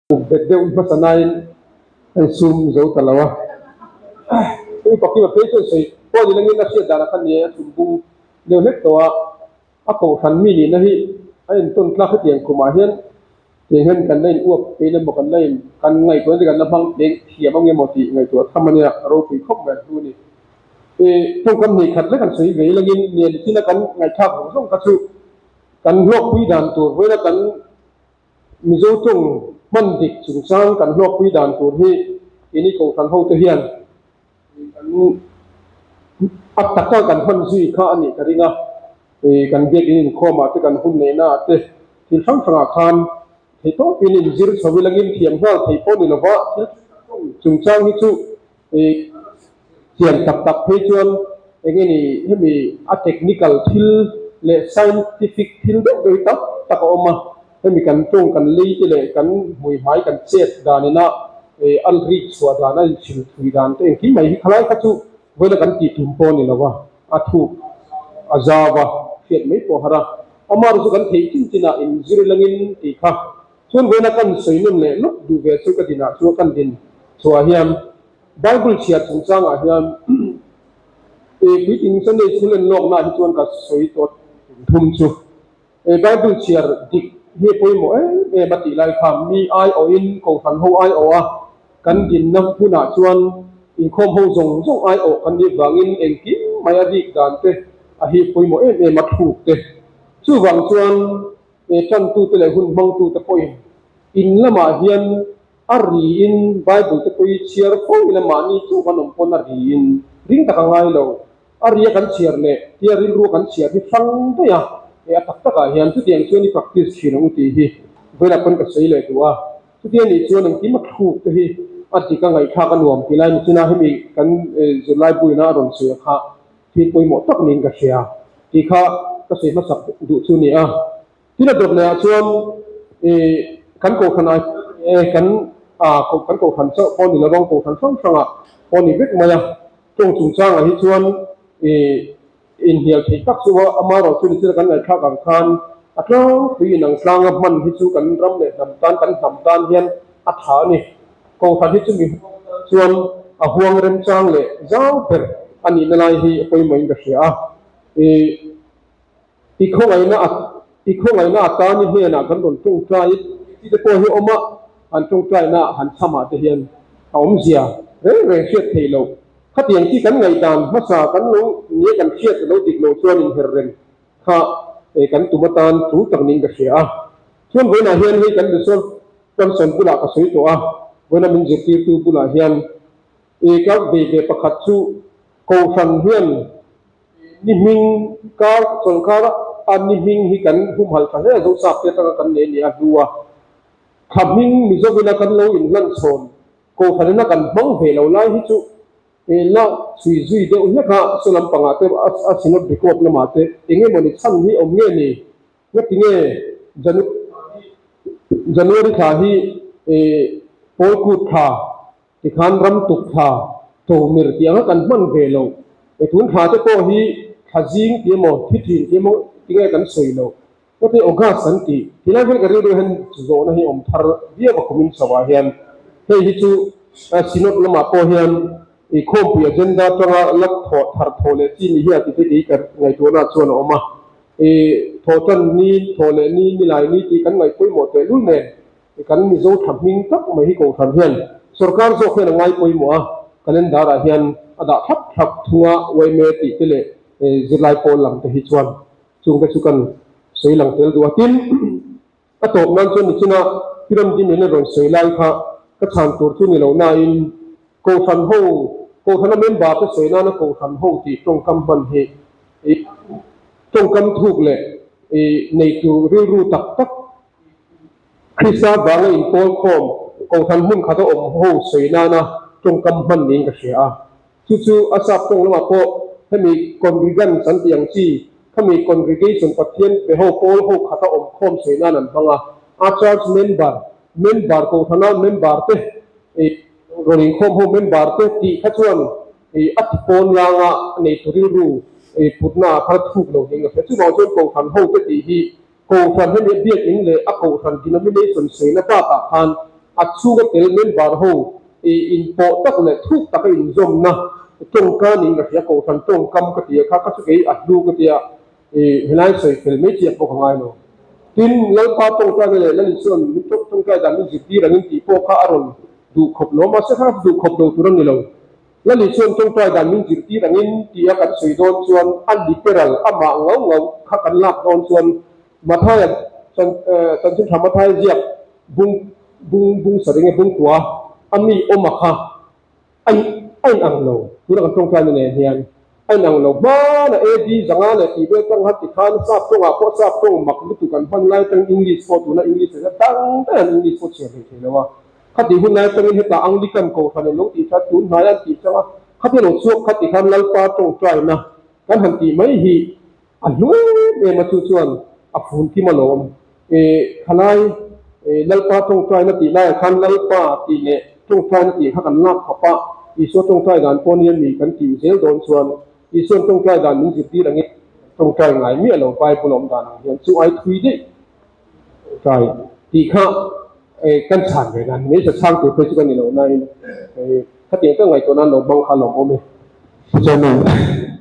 Uk bet deuh hmasa nain a insum zo ta lo a. Hemi pakima phei chuan sawi pawh ni langin a hriat danah khan ni e, a chhum bung deuh hlek tawh a. A kohhran mi nihna hi a entawn tlak hetiang khumah hian tiang hian kan la in uap peih emaw kan la in kan ngaihtuahna te kan la hmang peng thiam ang emaw tih ngaihtuah tham a nia, a ropui khawp mai an hlu a ni. Tawngkam hnih khat lek an sawi ve langin nian china kan ngaihthlak zawng zawng kha chu kan hlawkpui dan tur vawiina kan Mizo tawng hman dik chungchang kan hlawkpui dan tur hi keini kohhran hote hian kan a taka kan hman zui kha a nih ka ring a. Kan biakin inkhawmah te kan hun neihnaah te thil hrang hrangah khan theihtawpin inzir chho ilangin thiam nghal thei pawh ni lova thil chungchang hi chu Thiam tak tak phei chuan eng nge ni hemi a technical thil leh scientific thil deuh deuh hi tam tak a awm a, hemi kan tawng kan lei te leh kan hmuihmai kan chet dan ina a rik chhuah dan a inchhil thui dan te engkim mai hi khalai kha chu vawiina kan tih tum pawh a ni lo va, a thuk a zau a, hriat mai pawh a har a, amaherawhchu chu kan theih chin chinah inzir langin tih kha Chuan vawiina kan sawi nawn leh lawk duh ve chu ka dinah chu kan din chhuah hian Bible chhiar chungchangah hian e puitling Sunday School en lawknaah hi chuan ka sawi tawh tum thum chu e Bible chhiar dik hi a pawimawh em em a tih lai kha mi aiawhin Kohhran ho aiawh a kan dinna hunah chuan inkhawm ho zawng zawng aiawh kan nih vangin engkim mai a rik dan te a hi pawimawh em em a thluk te chuvang chuan He tantute leh hun hmangtute pawhin in lamah hian a riin Bible te pawh hi chhiar fo ila mahni chauh kan awm pawn a riin ring tak a ngai lo. A ria kan chhiar leh tia rilrua kan chhiar hi hrang daih a, he a tak takah hian chutiang chuan i practice thin ang u tih hi vawilah pawn ka sawi leh duh a. Chutia nih chuan engkim a thluk te hi a dik a ngaihthlak a nuam ti lai nichin a hemi kan zirlai buina a rawn sawi a kha Thil pawimawh tak niin ka hria tih kha ka sawi hmasak duh chu ni a. Tin a dawt lehah chuan ih kan kohhran ah hian kan ah kan kohhran chauh pawh ni lovang kohhran hrang hrangah pawh ni vek mai a. Tawng chungchangah hi chuan ih inhnial theih tak chu amaherawhchu ni chila kan ngaihthlak ang khan a tlangpui inang tlanga hman hi chu kan ram leh hnam tan kan hnam tan hian a tha a ni. Kohhran hi chumi chuan a huang remchang leh zau ber a nihna lai hi a pawimawhin ka hria a. I i khawngaihna a i khawngaihna atani hnenah kan rawn tawngtai tih te pawh hi awm a, han tawngtaina han chhamah te hian a awmzia reng reng hriat theih loh. Khatiang chi kan ngaihdan hmasa kan lo nia kan hriat lo dik loh chuan inher reng kha kan tum atan tul tak niin ka hria a. Chuan vawiinah hian hei kan resolve Johnson bulah ka sawi tawh a, vawiina min zirtirtu bulah hian i ka vei ve pakhat chu Kohhran hian ni hming kar chawlhkar a ni hming hi kan humhalh tha hle a, Zosap te atanga kan nei a ni a hnu a, thla hming Mizovina kan lo inhlan chhawn Kohhran ina kan hmang ve lo lai hi chu la chhui zui deuh hlek a, saw lampangah te a synod record lamah te eng emawni chhan hi awm nge ni? Ngati nge January thla hi Pawlkut thla tikhan Ramtuk thla Tomir tih anga kan hman ve lo. E tun thla te pawh hi thla zing tih emaw thi thin tih emaw tinge kan sawi lo. Ngati August an tih tilai hian ka rilru hian zawhna hi awm thar viau a kumin chho ah hian hei hi chu Synod lamah pawh hian i khawmpui agenda atanga la thawh thar thawh leh chi ni hi a tite kei ka ngaihtuahna chuan a awm a. I thawhtan ni, thawh leh ni, ni lai ni tih kan ngaih pawimawh teh lul nen kan Mizo tha hming tak mai hi Kohhran hian sorkar zawk hian a ngai pawimawh a, calendar ah hian a dah thlap thlap thung a, yma tih te leh zirlai pawl lam te hi chuan chungte chu kan sawi lang tel duh a. Tin, a tawp nan chuan nichina Kiran Din in a rawn sawi lai kha ka chhan tur chu ni lo nain Kohhran ho, Kohhrana member te sawi nana Kohhran ho tih tawngkam hman hi i tawngkam thuk leh i neitu rilru tak tak Krista vanga inpawl khawm Kohhran hmun khata awm ho sawi nana tawngkam hman niin ka hria a. Chu chu a sap tawng lamah pawh hemi congregants an tih ang chi, khami congregation Pathian pe ho pawl ho khata awm khawm sawi nan an hmang a. A church member, member Kohhrana member te i Rawn inkhawm ho member te tih kha chuan i a ti pawn langa neitu rilru i putna ah khan a thuk lo ning a hria. Chuvang chuan Kohhran ho te tih hi Kohhran hemi a biakin leh a Kohhran denomination sawina bakah khan A chhunga tel member ho inpawh tak leh thuk taka inzawmna tawngka niin ka hria, kohhran tawngkam ka ti a, kha kha chu kei a hlu ka ti a, helai sawi fel mai chiah pawh ka ngai lo. Tin, Lalpa tawngtaina leh Lal Isua'n min tawngtai dan min zirtir angin tih pawh kha a rawn duh khawp lo, mahse kha duh khawp lo tur a ni lo. Lal Isua'n tawngtai dan min zirtir angin tih a kan sawi dawn chuan a literal, amah ngau ngau kha kan lak dawn chuan Mathaia chanchin tha Mathaia ziak bung bung bung sarih nge bung kua a mi awm a kha a in a in ang lo tuna kan tawngtaina nen hian a in ang lo hmana AD zanga leh tih vel tang khan tikhan sap tawngah pawh sap tawng mak lutuk an hman lai atang English pawh tuna English nen dang daih an English pawh chhiar hlei thei lo a khatih hun lai atangin hetah Anglican kohhran in lo tih kha tun hnai an tih changa khatia lo chhuak kha tikhan Lalpa tawngtaina kan han tih mai hi A hlu em em a chu chuan a fun kim alawm. E khalai e Lalpa tawngtaina tih laiah khan Lalpa tih leh tawngtaina tih kha kan lak khawp a, Isua tawngtai dan pawh nia mi kan tih zel dawn chuan Isua'n tawngtai dan min zirtir angin tawngtai ngai miah lo Bible awm dan ang hian chu ai thui daih tawngtai tih kha e kan chhan ve dan mai sa chhang tur phei chu ka ni lo nain e khatiang ka ngaihtuah nan lo hmang kha a lawmawm e. Pu Chairman.